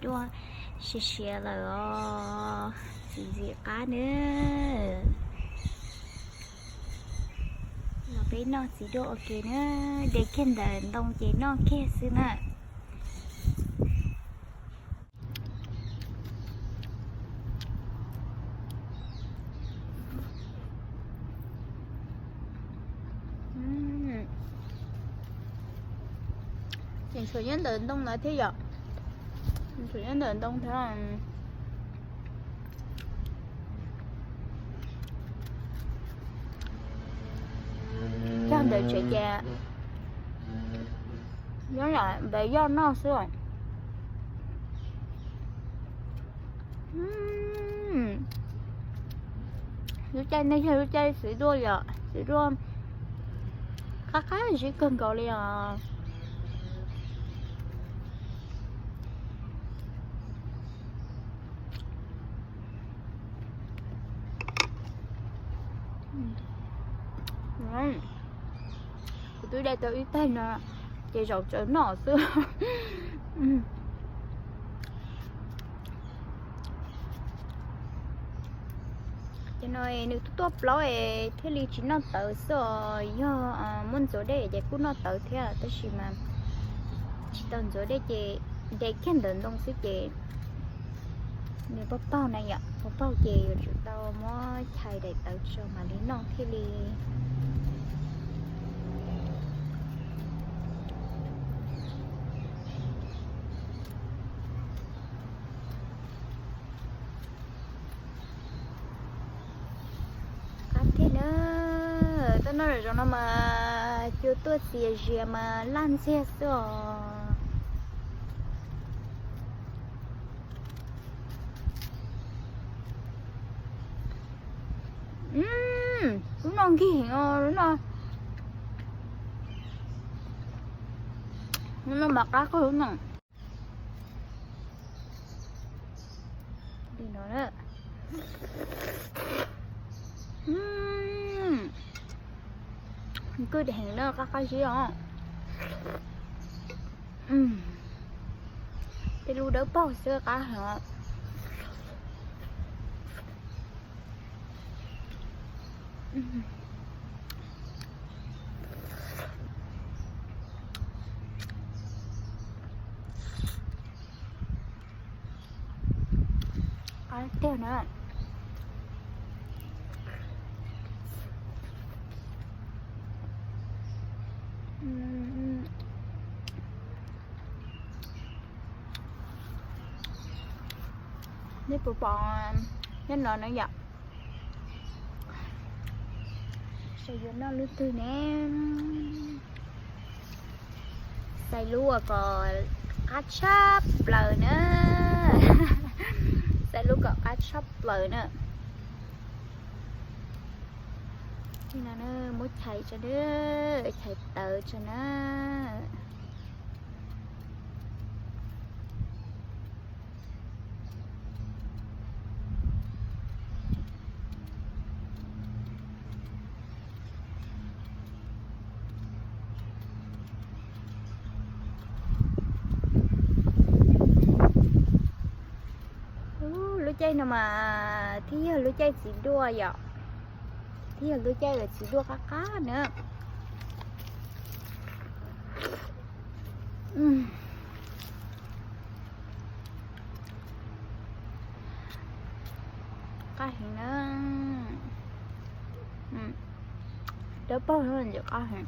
duaj siav siav lawm os, txiv ntxim qab na. Los peb noj txiv duaj ua ke na, de kiag ntawm ntoo ces noj kiag xwb na. Tseem tshuav nyob ntawm ntoo ntawd thiab yom. Tshuav nyob ntawm ntoo thiab. Cog ntawm tsev ces nyob ntawm yoj noj xwb. Lub caij no yog lub caij txiv duaj yom, txiv duaj qab qab zib kawg nkaus li os. Kuv twb de tau ib tais no ces zaum tsawv noj xwb. Ces no nws tuaj tuaj plaub es thiaj li tsis noj tawv xwb os, yog muaj ntxuav dej ces kuj noj tawv thiab tab sis mas tsis tau ntxuav dej ces de kiag ntawm ntoo xwb ces nws paug paug na yom, paug paug ces yuav tsum tau muab chais daim tawv tso mam li noj thiaj li. Qab tiag na, tuaj noj zaum no mas cua tuaj txias zias mas laj ntxiag xwb os. Lub no nkig heev os, lub no, lub no mas qab kawg lub no. Li no na. Kwj heev na, qab qab zib os. Tej lub dawb paug xwb qab heev os. Qab tiag na. Neb puas pom nyob no na yom? Seb yuav noj lub twg ne. Xaiv lub kom qab tshaj plaws na. Xaiv lub kom qab tshaj plaws na. Muab chais tso na, chais tawv tso na. Lub caij no mas thiaj yog lub caij txiv duaj yom, thiaj yog lub caij uas txiv duaj qab qab na. Qab heev na. Dawb paug no ces qab heev.